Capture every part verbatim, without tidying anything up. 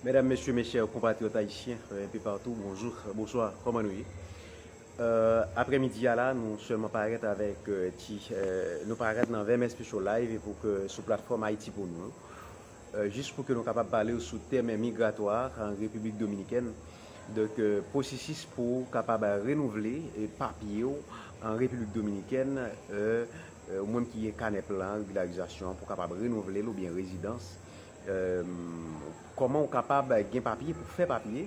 Medam, mesye, mes chè konpatriyòt ayisyen, euh, enpe patou, bonjou, bonswa, kòman nou ye? Euh, aprèmidi a la, nou sèlman parèt avèk, euh, ti, euh, nou parèt nan V M S Special Live e pou ke sou platfòm Ayiti pou nou. Euh, jis pou ke nou kapab pale sou tèm migratwa an Repiblik Dominikèn. Donk, euh, pwosesis pou kapab renouvle, euh, papye w an Repiblik Dominikèn, euh, euh, ou menm ki gen kanè plan regilarizasyon an pou kapab renouvle l oubyen rezidans. Euh, kòman ou kapab gen papye pou fè papye,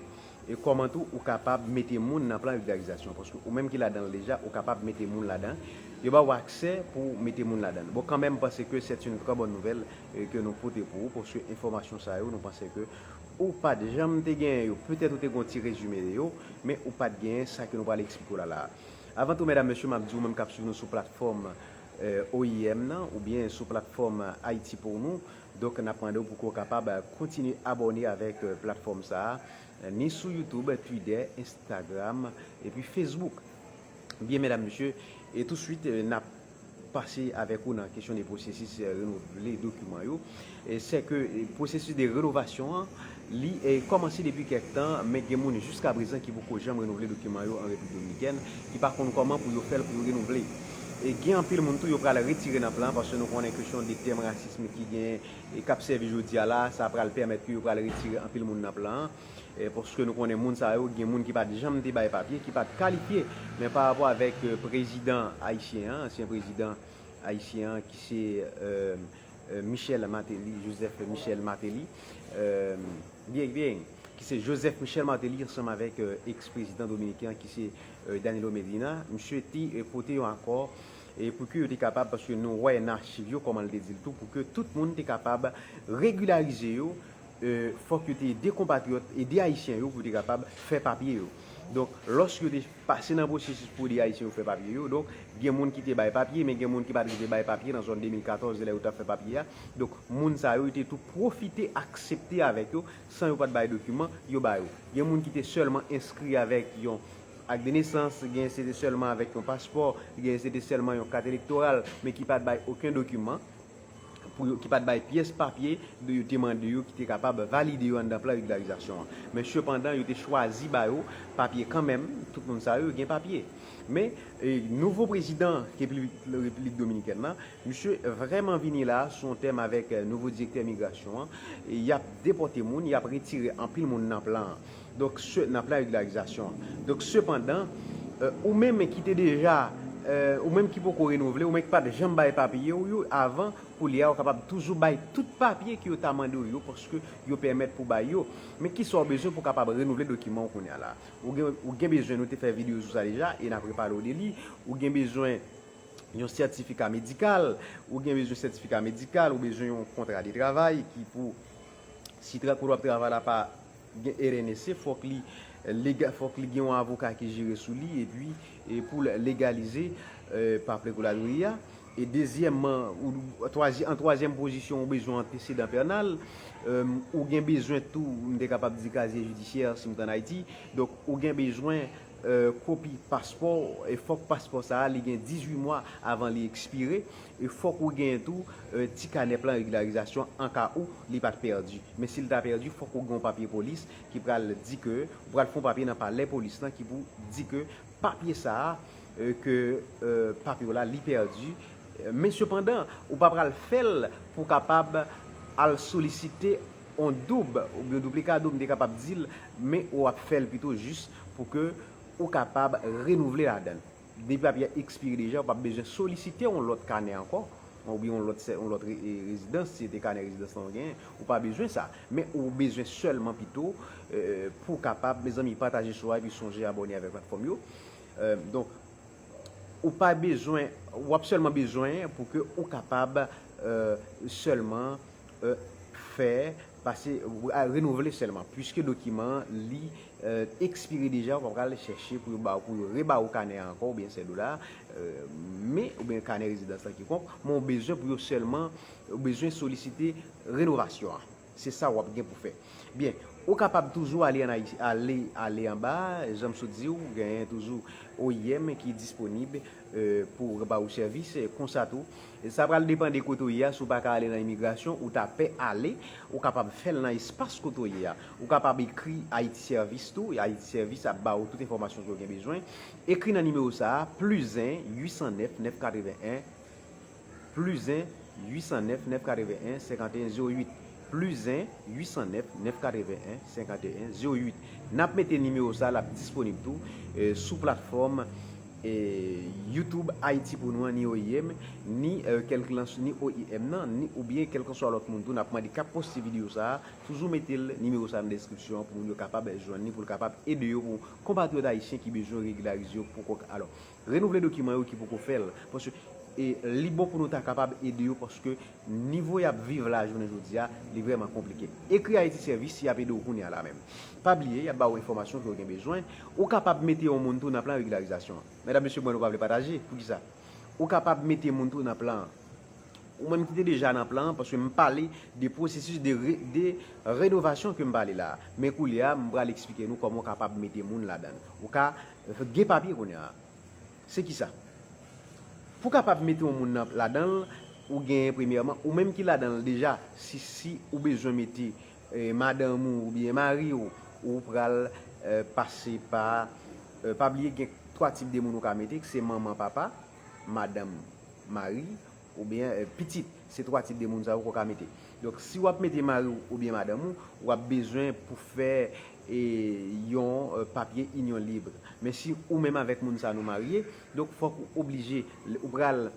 e kòman tou ou kapab mete moun nan plan regilarizasyon, paske ou menm ki ladan l deja, ou kapab mete moun ladan. Yo ba w aksè pou mete moun ladan. Bon, kanmenm, m panse ke c'est une très bonne nouvelle, euh, ke nou pote pou ou, paske enfòmasyon sa yo, nou panse ke ou pa t janm te genyen yo. Petèt ou te gen yon ti rezime de yo, men ou pa t genyen sa ke nou pral eksplike w la la. Avan tou, medam, mesye, m ap di w menm k ap swiv nou sou platfòm, euh, O I M nan, oubyen sou platfòm Ayiti pou nou, donk, n ap mande w pou ke w kapab, euh, kontinye abòne avèk, euh, platfòm sa a, euh, ni sou YouTube, Twitter, Instagram, epi Facebook. Byen, medam, mesye, e touswit, euh, n ap pase avèk ou nan kesyon de pwosesis, euh, renouvle dokiman yo. E se ke, euh, pwosesis de renovasyon an, li, euh, kòmanse depi kèk tan, men gen moun jiska prezan ki poko janm renouvle dokiman yo an Repiblik Dominikèn, ki pa konn kòman pou yo fè l pou yo renouvle. E gen anpil moun tou yo pral retire nan plan, paske nou konnen kesyon de tèm rasism ki gen e k ap sèvi jodi a la, sa pral pèmèt ke yo pral retire anpil moun nan plan an, e, paske nou konnen moun sa yo, gen moun ki pa t janm te bay papye, ki pa t kalifye, men pa rapò avèk, e, prezidan ayisyen an, ansyen prezidan ayisyen an, ki se, e, e, Michel Martelly, Joseph Michel Martelly, e, byen, byen, ki se Joseph Michel Martelly ansanm avèk, e, eks-prezidan dominiken an, ki se, e, Danilo Medina, misye te, e, pote yon akò, e pou ke yo te kapab, paske nou wè nan achiv yo, kòman l te di l tou, pou ke tout moun te kapab regilarize yo, e, fòk yo te ede konpatriyòt, ede ayisyen yo pou yo te kapab fè papye yo. Donk, lòske yo te pase nan pwosesis pou ede ayisyen yo fè papye yo, donk, gen moun ki te bay papye, men gen moun ki pa t rive bay papye nan zòn de mil katòz, lè yo t ap fè papye a. Donk, moun sa yo, yo te tou pwofite aksepte avèk yo, san yo pa t bay dokiman, yo ba yo. Gen moun ki te sèlman enskri avèk yon ak de nesans, gen se te sèlman avèk yon paspò, gen se te sèlman yon kat elektoral, men ki pa t bay okenn dokiman, pou yo, ki pa t bay pyès papye de yo te mande yo, ki te kapab valide yo anndan plan regilarizasyon an. Men sepandan, yo te chwazi ba yo papye kanmenm, tout moun sa yo gen papye. Men, e, nouvo prezidan Repiblik, Repiblik Dominikèn nan, misye vrèman vini la sou yon tèm avèk, e, nouvo direktè migrasyon an. E y ap depòte moun, y ap retire anpil moun nan plan an. Donk, se, nan plan regilarizasyon an. Donk, sepandan, e, ou menm ki te deja, e, ou menm ki poko renouvle, ou menm ki pa t janm bay papye w yo avan, koulye a ou kapab toujou bay tout papye ke yo ta mande w yo, paske yo pèmèt pou bay yo. Men kisa w bezwen pou w kapab renouvle dokiman w kounye a la? Ou gen, ou gen bezwen, nou te fè videyo sou sa deja, e n ap repale w de li. Ou gen bezwen yon sètifika medikal, ou gen bezwen sètifika medikal, ou bezwen yon kontra de travay ki pou, si tra-, kote w ap travay la pa gen R N S C, fòk li lega-, fòk li gen yon avoka ki jere sou li, epi, e pou l legalize, e, pa prekolatori a. E dezyèmman, ou, twazi-, an twazyèm pozisyon, ou bezwen antesedan pènal, e, ou gen bezwen tou, m te kapab di kazye jidisyè, si m t ann Ayiti. Donk, ou gen bezwen, e, kopi paspò, e fòk paspò sa a, li gen dizuit mwa avan li ekspire, e fòk ou gen tou, e, ti kanè plan regilarizasyon an ka ou li pa t pèdi. Men si l ta pèdi, fòk ou gen yon papye polis ki pral di ke, ou pral fè yon papye nan palè polis lan ki pou di ke papye sa a, e, ke, e, papye w la, li pèdi. E, men sepandan, ou pa pral fè l pou w kapab al solisite yon doub, oubyen duplicado, m te kapab di l, men w ap fè l pito jis pou ke ou kapab renouvle ladan l. Depi papye a ekspire deja, ou p ap bezwen solisite yon lòt kanè ankò, oubyen yon lòt sè-, yon lòt re-, e, rezidans, si se te kanè rezidans lan ou genyen, ou pa bezwen sa. Men ou bezwen sèlman pito, e, pou w kapab, mezanmi, pataje show a epi sonje abòne avèk platfòm yo. E, donk, ou pa bezwen, w ap sèlman bezwen pou ke ou kapab, e, sèlman, e, fè, pase, a, renouvle sèlman, piske dokiman an, li, e, ekspire deja, ou pa pral chèche pou yo ba w, pou yo reba w kanè a ankò, oubyen sèdo la, e, men, oubyen kanè rezidans lan kikonk, men w bezwen pou yo sèlman, ou bezwen solisite renovasyon an. Se sa w ap gen pou fè. Byen, ou kapab toujou ale ann Ayiti, ale, ale anba, jan m sot di w, genyen toujou O I M ki disponib, eh, pou ba ou sèvis, eh, konsa tou. Sa pral depann de kote w ye a, si w pa ka ale nan imigrasyon, ou ta pè ale, ou kapab fè l nan espas kote w ye a. Ou kapab ekri Haiti Service tou, Haiti Service ap ba ou tout enfòmasyon ke w gen bezwen. Ekri nan nimewo sa a, plis en, uit san nèf, nèf katreven en, plis en, uit san nèf, nèf katreven en, senkanteyen zewo uit, plis en, uit san nèf, nèf katreven en, senkanteyen zewo uit. N ap mete nimewo sa a, l ap disponib tou, eh, sou platfòm, eh, YouTube Ayiti pou nou an, ni O I M, ni, eh, kèlkans-, ni O I M nan, ni oubyen kèlkanswa lòt moun tou, n ap mande k ap poste videyo sa a, toujou mete l, nimewo sa a nan deskripsyon an pou moun yo kapab jwenn li, pou l kapab ede yo, pou konpatriyòt ayisyen ki bezwen regilarize yo poko. Alò, renouvle dokiman yo ki poko fè l. Paske, e, li bon pou nou ta kapab ede yo, paske nivo y ap viv la jounen jodi a, li vrèman konplike. Ekri Haiti Service, y ap ede w kounye a la menm. Pa bliye, y ap ba w enfòmasyon ke w gen bezwen. Ou kapab mete yon moun tou nan plan regilarizasyon an. Medam, mesye, mwen nou pa vle pataje. Poukisa? Ou kapab mete moun tou nan plan an. Ou menm ki te deja nan plan an, paske m pale de pwosesis de re-, de renovasyon ke m pale la a. Men koulye a, m pral eksplike nou kòman w kapab mete moun ladan l. Ou ka, eh, gen papye kounye a. Se ki sa? Pou w kapab mete yon moun nan, ladan l, ou genyen premyèman, ou menm ki ladan l deja, si, si ou bezwen mete, eh, madanm ou oubyen mari w, ou pral, eh, pase pa, eh, pa bliye gen twa tip de moun ou ka mete, se manman, papa, madanm, mari, oubyen, eh, pitit. Se twa tip de moun sa yo ke w ka mete. Donk, si w ap mete mari w oubyen madanm ou, w ap bezwen pou fè, eh, yon, eh, papye inyon lib. Men si ou menm avèk moun sa nou marye, donk fòk ou oblije, ou pral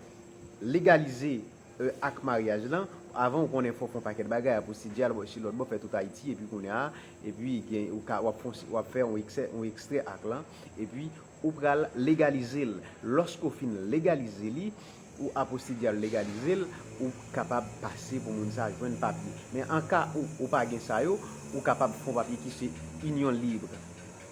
legalize, eh, ak maryaj lan. Avan, ou konnen fòk fè yon pakèt bagay, apostidyal, bò, si lòt bò, fè tout Ayiti, epi kounye a, epi gen, ou ka, w ap fè yon, w ap fè yon eksè, yon ekstrè ak lan, epi ou pral legalize l. Lòske w fin legalize li, ou apostidyal legalize l, ou kapab pase pou moun sa jwenn papye. Men an ka ou, ou pa gen sa yo, ou kapab fè yon papye ki se inyon lib.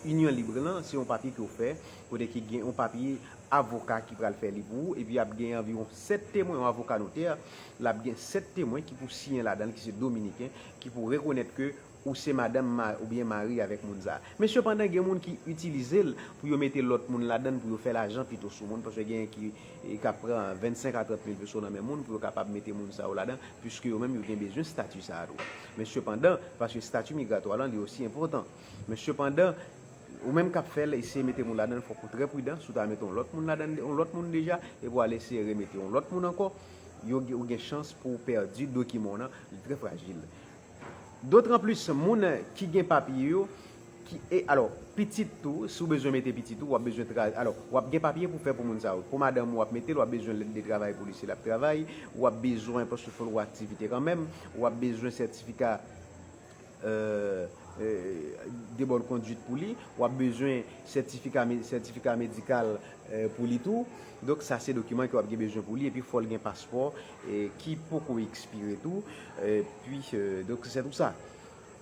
Inyon lib lan, se yon papye ke w fè, kote ki gen yon papye avoka ki pral fè li pou ou, epi ap gen anviwon sèt temwen, yon avoka notè, l ap gen sèt temwen ki pou siyen ladan l, ki se dominiken, ki pou rekonèt ke ou se madanm ma-, oubyen mari avèk moun sa a. Men sepandan, gen moun ki itilize l pou yo mete lòt moun ladan l, pou yo fè lajan pito sou moun, paske gen ki, e, k ap pran vennsenk a trant mil peso nan men moun pou yo kapab mete moun sa yo ladan, piske yo menm yo gen bezwen estati sa a tou. Men sepandan, paske estati migratwa lan, li osi enpòtan. Men sepandan, ou menm k ap fè l, eseye mete moun ladan l, fòk ou trè pridan. Si w ta mete yon lòt moun ladan l, yon lòt moun deja, epi w al eseye remete yon lòt moun ankò, yo, ou gen chans pou w pèdi dokiman w nan, li trè frajil. Dotranplis, moun ki gen papye yo, ki, e, alò, pitit tou, si w bezwen mete pitit ou, w ap bezwen tra-, alò, w ap gen papye pou fè pou moun sa yo. Pou madanm ou, w ap mete l, w ap bezwen lèt de travay pou li, si l ap travay, w ap bezwen, paske fò l wè aktivite kanmenm, w ap bezwen sètifika, euh, euh, de bòn konduit pou li, w ap bezwen sètifika me-, sètifika medikal, euh, pou li tou. Donk, sa se dokiman ke w ap gen bezwen pou li, epi fò l gen paspò, eh, ki poko ekspire tou. Epi, eh, donk, se tou sa.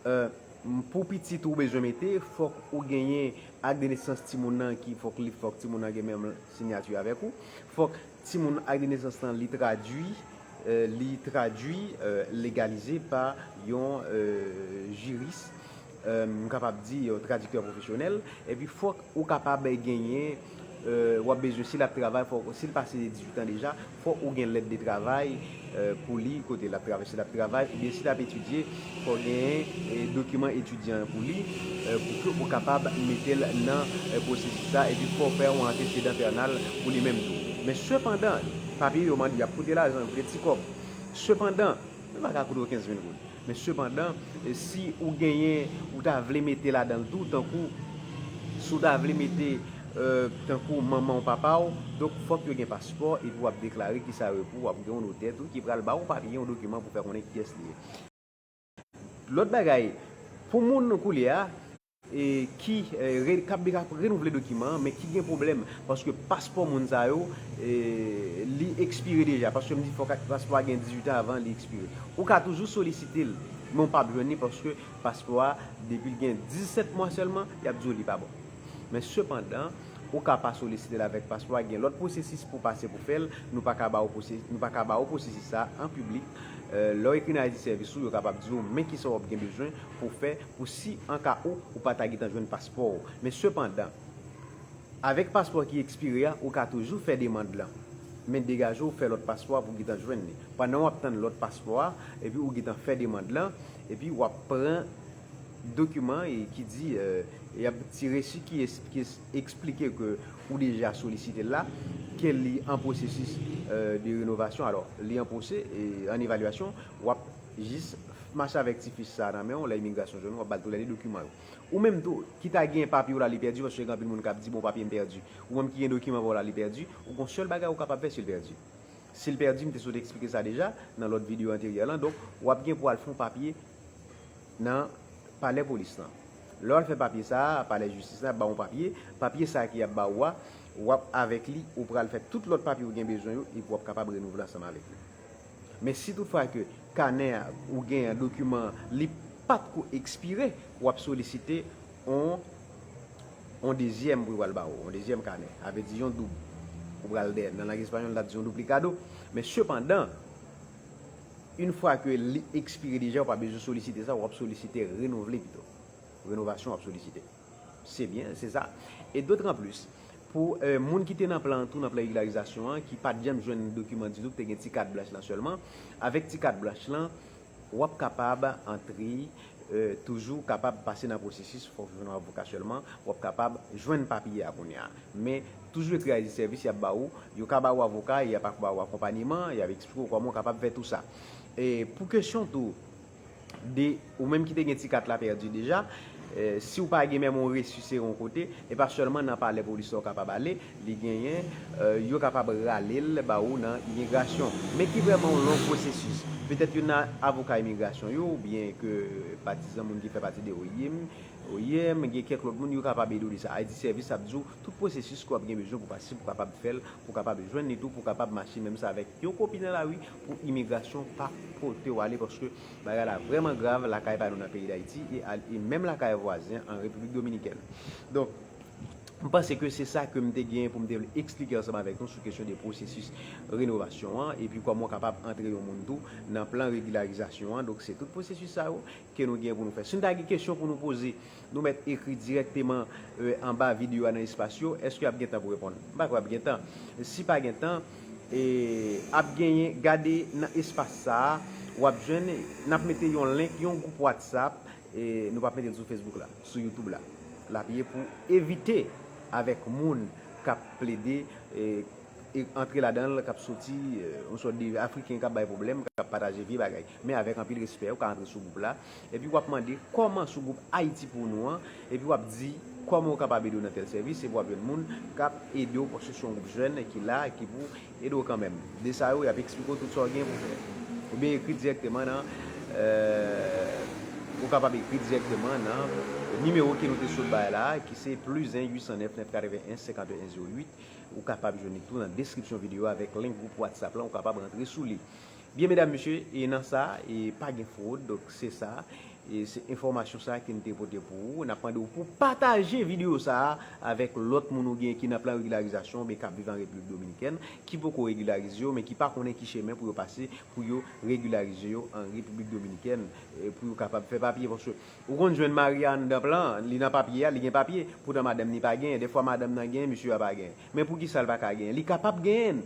Eh, m-, pou pitit ou bezwen mete, fòk ou genyen ak de nesans timoun nan ki fòk li, fòk timoun nan gen menm siyati avèk ou. Fòk timoun ak de nesans lan li tradui, eh, li tradui, eh, legalize pa yon, eh, jiris, eh, m kapab di yon tradiktè pwofesyonèl. Epi fòk ou kapab genyen, eh, w ap bezwen, si l ap travay, fòk, si l pase dizuit an deja, fòk ou gen lèt de travay, eh, pou li, kote l ap travay, si l ap travay, oubyen si l ap etidye, fòk genyen, eh, dokiman etidyan an pou li, eh, pou ke ou kapab mete l nan, eh, pwosesis sa, epi fòk fè yon antesedan pènal pou li menm tou. Men sepandan, papye yo mande, y ap koute lajan, yo koute ti kòb. Sepandan, yo pa ka koute w kenz mil goud. Men sepandan, eh, si ou genyen, ou ta vle mete ladan l tou, tankou, si w ta vle mete, eh, tankou manman w, papa w, donk fòk yo gen paspò, epi w ap deklare ki sa yo ye pou w, w ap gen yon notè tou ki pral ba w papye, yon dokiman pou fè konnen kiyès li ye. Lòt bagay, pou moun koulye a, e, ki, e, re-, k ap, k ap renouvle dokiman an, men ki gen pwoblèm, paske paspò moun sa yo, e, li ekspire deja, paske m di fòk paspò a gen dizuit an avan li ekspire. Ou ka toujou solisite l, men w p ap jwenn li, paske paspò a, depi l gen disèt mwa sèlman, y ap di w li pa bon. Men sepandan, ou ka pa solisite l avèk paspò a, gen lòt pwosesis pou pase pou fè l, nou pa ka ba w pwose-, nou pa ka ba w pwosesis sa a an piblik, Lè w ekri nan I D Service ou, yo kapab di w men kisa w ap gen bezwen pou w fè pou si an ka ou, ou pa ta gentan jwenn paspò w. Men sepandan, avèk paspò ki ekspire a, ou ka toujou fè demann lan. Men degaje w fè lòt paspò a pou w gentan jwenn li. Pandan w ap tann lòt paspò a, epi ou gentan fè demann lan, epi w ap pran dokiman e ki di, e, y ap ti resi ki es- ki es- eksplike ke ou deja solisite l la, ke li an pwosesis, e, de renovasyon. Alò, li an pwose- e, an evalyasyon, w ap jis mache avèk ti fich sa a nan men w, lè imigrasyon jwenn ou, w ap ba l tou lè de dokiman yo. Ou menm tou, ki ta gen papye w la li pèdi, paske gen anpil moun k ap di, bon, papye m pèdi. Ou menm ki gen dokiman pa w la li pèdi, ou gon sèl bagay ou kapab fè si l pèdi. Si l pèdi, m te sot eksplike sa deja nan lòt videyo anteryè lan. Donk, w ap gen pou al fè yon papye nan palè polis lan. Lè w al fè papye sa a, palè jistis la ap ba w yon papye. Papye sa a ki ap ba ou a, w ap avèk li, ou pral fè tout lòt papye ou gen bezwen yo, epi w ap kapab renouvle ansanm avèk li. Men si toutfwa ke kanè a ou gen an dokiman an, li pa t ko ekspire, w ap solisite yon yon dezyèm pou yo al ba ou, yon dezyèm kanè. Sa vle di yon doub. Ou pral dèyè. Nan lang espanyòl, n ap di yon duplicado. Men sepandan, yon fwa ke li ekspire deja, ou pa bezwen solisite sa, w ap solisite renouvle pito. Renovasyon w ap solisite. Se byen, se sa. E dotranplis, pou e, moun ki te nan plan an tou, nan plan regilarizasyon an, ki pa t janm jwenn dokiman ditou, ki te gen ti kat blanch lan sèlman, avèk ti kat blanch lan, w ap kapab antre, e, toujou kapab pase nan pwosesis, fòk ou jwenn yon avoka sèlman, w ap kapab jwenn papye a kounye a. Men, toujou ekri I D Service, y ap ba ou, yo ka ba ou avoka, y ap ak- ba ou akonpanyeman, y ap eksplike w kòman w kapab fè tou sa. E pou kesyon tou, de ou menm ki te gen ti kat la pèdi deja, e, si w pa gen menm yon resi sere yon kote, e pa sèlman nan palè polis la w kapab ale, li genyen, e, yo kapab rale l ba ou nan imigrasyon. Men ki vrèman yon long pwosesis. Petèt youn nan avoka imigrasyon yo, oubyen ke patizan moun ki fè pati de O I M, O I M, gen kèk lòt moun, yo kapab ede w de sa. I D Service ap di w tout pwosesis ke w ap gen bezwen pou pase, pou kapab fè l, pou kapab jwenn li tou, pou kapab mache menm sa avèk yon kopi nan lari, pou imigrasyon pa pote w ale, paske bagay la vrèman grav lakay pa nou nan peyi Dayiti, e al- e menm lakay vwazen an, an Repiblik Dominikèn. Donk, m panse ke se sa ke m te gen pou m te vle eksplike ansanm avèk nou sou kesyon de pwosesis renovasyon an, epi kòman w kapab antre yon moun tou nan plan regilarizasyon an. Donk, se tout pwosesis sa yo ke nou gen pou nou fè. Si nou ta gen kesyon pou nou poze, nou mèt ekri dirèkteman, e, anba videyo a nan espas yo. Èske y ap gen tan pou reponn? M pa kwè y ap gen tan. Si pa gen tan, e, ap genyen, gade nan espas sa a, w ap jwenn, n ap mete yon link, yon gwoup WhatsApp, e, nou p ap mete l sou Facebook la, sou YouTube la. L ap ye pou evite avèk moun k ap plede, e, e antre ladan l, k ap soti, e, yon sòt de Afriken k ap bay pwoblèm, k ap pataje vye bagay. Men avèk anpil respè, ou ka antre sou gwoup la, epi w ap mande kòman sou gwoup Ayiti pou nou an, epi w ap di kòman w kapab ede w nan tèl sèvis, epi w ap jwenn moun k ap ede w, paske se yon gwoup jèn ki la, ki pou ede w kanmenm. De sa yo, y ap eksplike w tout sa w gen pou fè. Oubyen ekri dirèkteman nan, e, ou kapab ekri dirèkteman nan nimewo ke nou te sot bay la, ki se plis en uit san nèf nèf katreven en senkanteyen zewo uit. Ou kapab jwenn li tou nan deskripsyon videyo a avèk link gwoup WhatsApp lan, ou kapab rantre sou li. Byen, medam, mesye, e nan sa, e pa gen fwod, donk se sa, e se enfòmasyon sa ke n te pote pou ou. N ap mande w pou pataje videyo sa a avèk lòt moun ou gen ki nan plan regilarizasyon oubyen k ap viv an Repiblik Dominikèn, ki poko regilarize yo, men ki pa konnen ki chemen pou yo pase pou yo regilarize yo an Repiblik Dominikèn, e pou yo kapab fè papye. Paske ou konn jwenn mari a anndan plan an, li nan papye a, li gen papye, poutan madanm ni pa genyen. Dèfwa madanm nan genyen, mesye a pa genyen. Men poukisa l pa ka genyen? Li kapab genyen.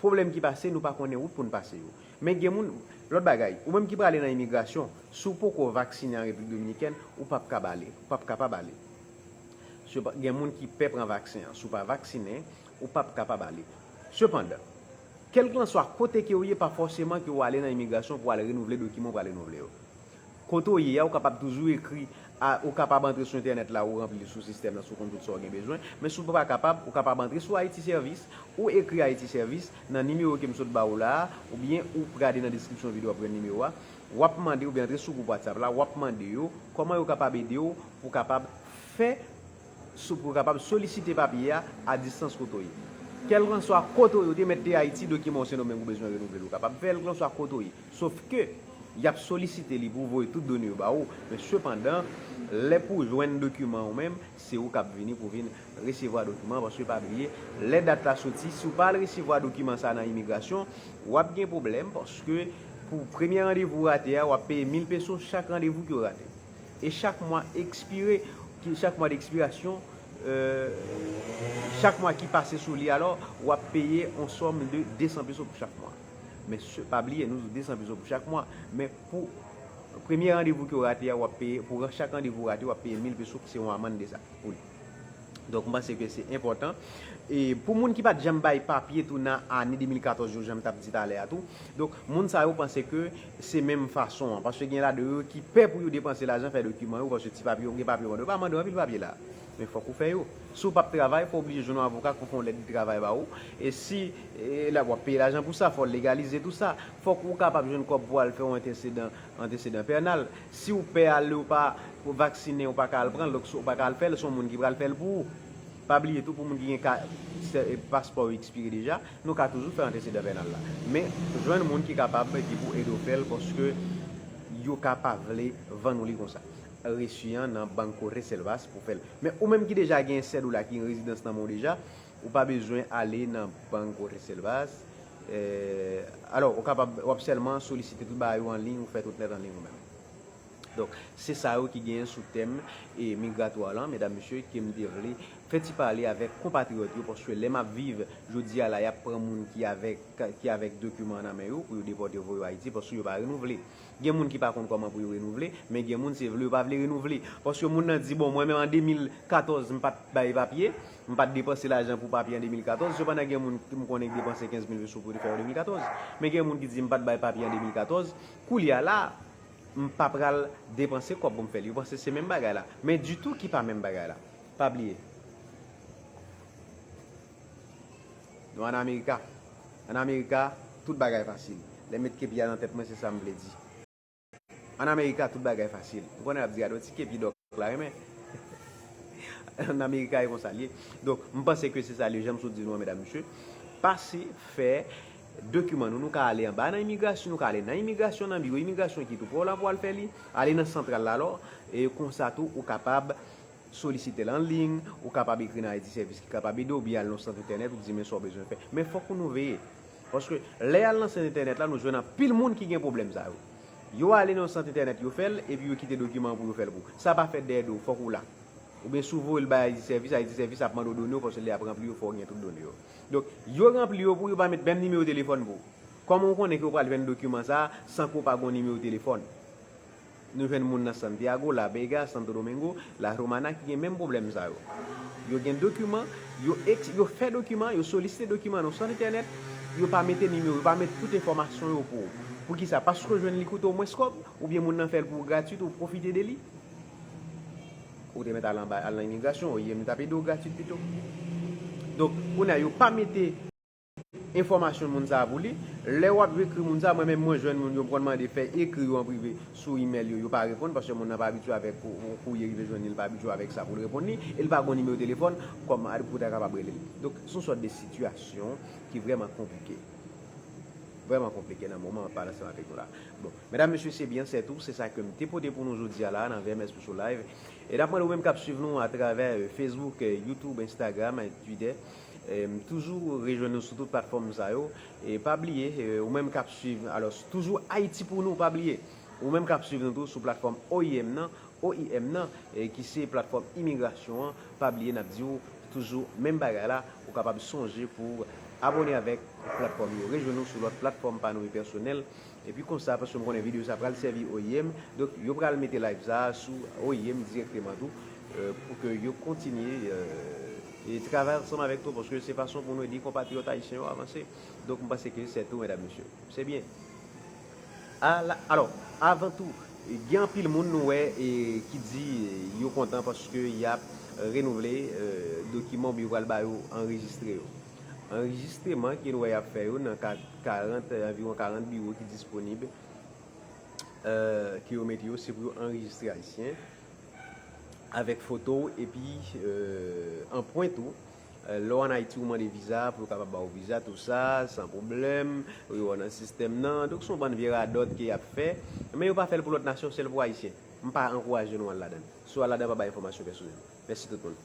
Pwoblèm ki pase, nou pa konnen wout pou n pase yo. Men gen moun, lòt bagay, ou menm ki prale nan imigrasyon, si w poko vaksinen an Repiblik Dominikèn, ou p ap kab ale, ou p ap kapab ale. Sepa- gen moun ki pè pran vaksen an. Si w pa vaksinen, ou p ap kapab ale. Sepandan, kèlkanswa kote ke w ye, pa fòseman ke w ale nan imigrasyon pou w al renouvle dokiman w pral renouvle yo. Kote w ye a, ou kapab toujou ekri, a, ou kapab antre sou entènèt la, ou ranpli li sou sistèm nan, si w konn tout sa w gen bezwen. Men si w pa kapab, ou kapab antre sou Haiti Service, ou ekri Haiti Service nan nimewo ke m sot ba ou la a, oubyen ou gade nan deskripsyon videyo, w ap jwenn nimewo a. W ap mande, oubyen antre sou gwoup WhatsApp la, w ap mande yo kòman yo kapab ede w pou w kapab fè sou pou w kapab solisite papye a a distans kote w ye. Kèlkanswa kote w ye, ou te mèt te Ayiti, dokiman w Sendomeng ou bezwen renouvle l, ou kapab fè l, kèlkanswa kote w ye. Sòf ke y ap solisite li pou voye tout done yo ba ou, men sepandan, lè pou jwenn dokiman ou menm, se ou k ap vini pou vin resevwa dokiman, paske pa bliye, lè dat la soti, si w pa al resevwa dokiman sa nan imigrasyon, w ap gen pwoblèm, paske Pou premye randevou rate a, w ap peye mil peso chak randevou ke w rate. E chak mwa ekspire, ki, chak mwa dekspirasyon, euh, chak mwa ki pase sou li, alò, w ap peye yon sòm de de san peso pou chak mwa. Men se, pa bliye, nou di de san peso pou chak mwa. Men pou premye randevou ke w rate a, w ap peye, pou chak randevou rate, w ap peye mil peso, ki se yon amann de sa pou li. Donk, m panse ke se enpòtan. E pou moun ki pa t janm bay papye tou nan ane de mil katòz yo, jan m t ap di talè a tou. Donk, moun sa yo panse ke se menm fason an. Paske gen ladan yo ki pè pou yo depanse lajan, fè dokiman yo, paske ti papye yo, gen papye yo mande, yo pa mande anpil papye la. Men fòk ou fè yo. Si w p ap travay, fò w oblije jwenn yon avoka pou fè yon lèt de travay ba ou. E si, e, la, w ap peye lajan pou sa, fò w legalize tou sa. Fòk ou kapab jwenn kòb pou al fè yon antesedan, antesedan pènal. Si w pè ale, ou pa vaksinen, ou pa ka al pran l, donk si w pa ka al fè l, se yon moun ki pral fè l pou ou. Pa bliye tou, pou moun ki gen ka, se, e, paspò yo ekspire deja, nou ka toujou fè antesedan pènal la. Men, jwenn moun ki kapab, ki pou ede w fè l, paske yo ka pa vle vann ou li konsa. Resi an nan Banco Reservas pou fè l. Men ou menm ki deja gen sèt ou la, ki gen rezidans nan men w deja, ou pa bezwen ale nan Banco Reservas. Eh, alò, ou kapab, w ap sèlman solisite tout bagay ou an liy, ou fè tout nèt an liy ou menm. Donk, se sa yo ki genyen sou tèm, e, migratwa lan, medam, mesye, ke m te vle fè ti pale avèk konpatriyòt yo, paske lè m ap viv jodi a la, y ap pran moun ki avèk, ki avèk dokiman nan men yo pou yo depòte yo voye yo Ayiti, paske yo pa renouvle. Gen moun ki pa konn kòman pou yo renouvle, men gen moun se vle yo pa vle renouvle. Paske moun nan di, bon, mwen menm an de mil katòz, m pa t bay papye, m pa t depanse lajan pou papye an de mil katòz, sepandan gen moun ki m konnen ki depanse kenz mil peso pou yo te fè yo de mil katòz. Men gen moun ki di, m pa t bay papye an de mil katòz, koulye a la, m pa pral depanse kòb pou m fè l. Yo panse se menm bagay la. Men ditou ki pa menm bagay la. Pa bliye. Nou ann Amerika. Ann Amerika, tout bagay fasil. Lè m met kepi a nan tèt mwen, se sa m vle di. Ann Amerika, tout bagay fasil. M konnen y ap di, "Gade yon ti kepi dòk la renmen." Ann Amerika, e konsa l ye. Donk, m panse ke se sa l ye, jan m sot di nou an, medam, mesye. Pase fè dokiman nou. Nou ka ale anba nan imigrasyon, nou ka ale nan imigrasyon, nan biwo imigrasyon ki tou pre w la pou al fè li. Ale nan santral la, alò, e konsa tou, ou kapab solisite l an liy, ou kapab ekri nan I T Service ki kapab ede w, oubyen al nan sant entènèt, ou di men sa w bezwen fè. Men fòk nou veye. Paske lè y al nan sant entènèt la, nou jwenn anpil moun ki gen pwoblèm sa yo. Yo ale nan sant entènèt, yo fè l, epi yo kite dokiman an pou yo fè l pou ou. Sa pa fèt dèyè do w, fòk ou la. Oubyen si w voye l bay I T Service, I T Service ap mande w done w, paske lè y ap ranpli yo, fò w gen tout done yo. Donk, yo ranpli yo pou yo pa met menm nimewo telefòn pou ou. Kòman w konnen ke w pral jwenn dokiman sa a san ke w pa gen yon nimewo telefòn? Nou jwenn moun nan Santiago, La Vega, Santo Domingo, La Romana ki gen menm pwoblèm sa yo. Yo gen dokiman, yo, ex, yo fè dokiman, yo solisite dokiman nan sant entènèt, yo pa mete nimewo, yo pa met tout enfòmasyon yo pou ou. Poukisa? Paske w jwenn li koute w mwens kòb, oubyen moun nan fè l pou ou gratwit, ou pwofite de li? Ou te mèt al anba, al nan imigrasyon, O I M t ap ede w gratwit pito. Donk, kounye a, yo pa mete enfòmasyon moun sa a pou li. Lè w ap ekri moun sa a, mwen menm mwen jwenn moun yo, m konn mande fè ekri yo an prive sou imèl yo, yo pa reponn paske moun nan pa abitye avèk kou-, kourye rive jwenn li, li pa abitye avèk sa pou l reponn li, e li pa gen nimewo telefòn kòm a, pou w ta kapab rele l. Donk, se yon sòt de sitiyasyon ki vrèman konplike. Vrèman konplike nan moman m ap pale ansanm avèk nou la. Bon, medam, mesye, se byen, se tou, se sa ke m te pote pou nou jodi a la, nan V M S Special Live. E n ap mande ou menm k ap swiv nou atravè, euh, Facebook, euh, YouTube, Instagram, euh, Twitter, euh, toujou rejwenn nou sou tout platfòm sa yo. E pa bliye, euh, ou menm k ap swiv, alò, toujou Ayiti pou nou, pa bliye. Ou menm k ap swiv nou tou sou platfòm O I M nan, O I M nan, e ki se platfòm imigrasyon an, pa bliye n ap di w toujou menm bagay la, ou kapab sonje pou abòne avèk platfòm yo, rejwenn nou sou lòt platfòm pa nou yo pèsonèl, epi konsa, paske m konnen videyo sa pral sèvi O I M, donk yo pral mete live sa sou O I M dirèkteman tou, euh, pou ke yo kontinye, euh, e travay ansanm avèk nou, paske se fason pou nou ede konpatriyòt ayisyen yo avanse. Donk, m panse ke se tou, medam, mesye. Se byen. Ala, alò, avan tou, gen anpil moun nou wè, e, ki di, e, yo kontan paske y ap renouvle, e, dokiman oubyen yo pral ba yo anrejistre yo. Anrejistreman ke nou wè y ap fè yo nan ka-, karant, anviwon karant biwo ki disponib, e, ke yo mete yo, se pou yo anrejistre ayisyen avèk foto w epi, e, anprent ou. E, lè w ann Ayiti, ou mande viza pou yo kapab ba w viza, tou sa, san pwoblèm, yo wè w nan sistèm nan. Donk, se yon bann vye radòt ke y ap fè, men yo pa fè l pou lòt nasyon, sèl pou Ayisyen. M pa ankouraje nou al ladan l. Si w al ladan, pa bay enfòmasyon pèsonèl. Mèsi tout moun.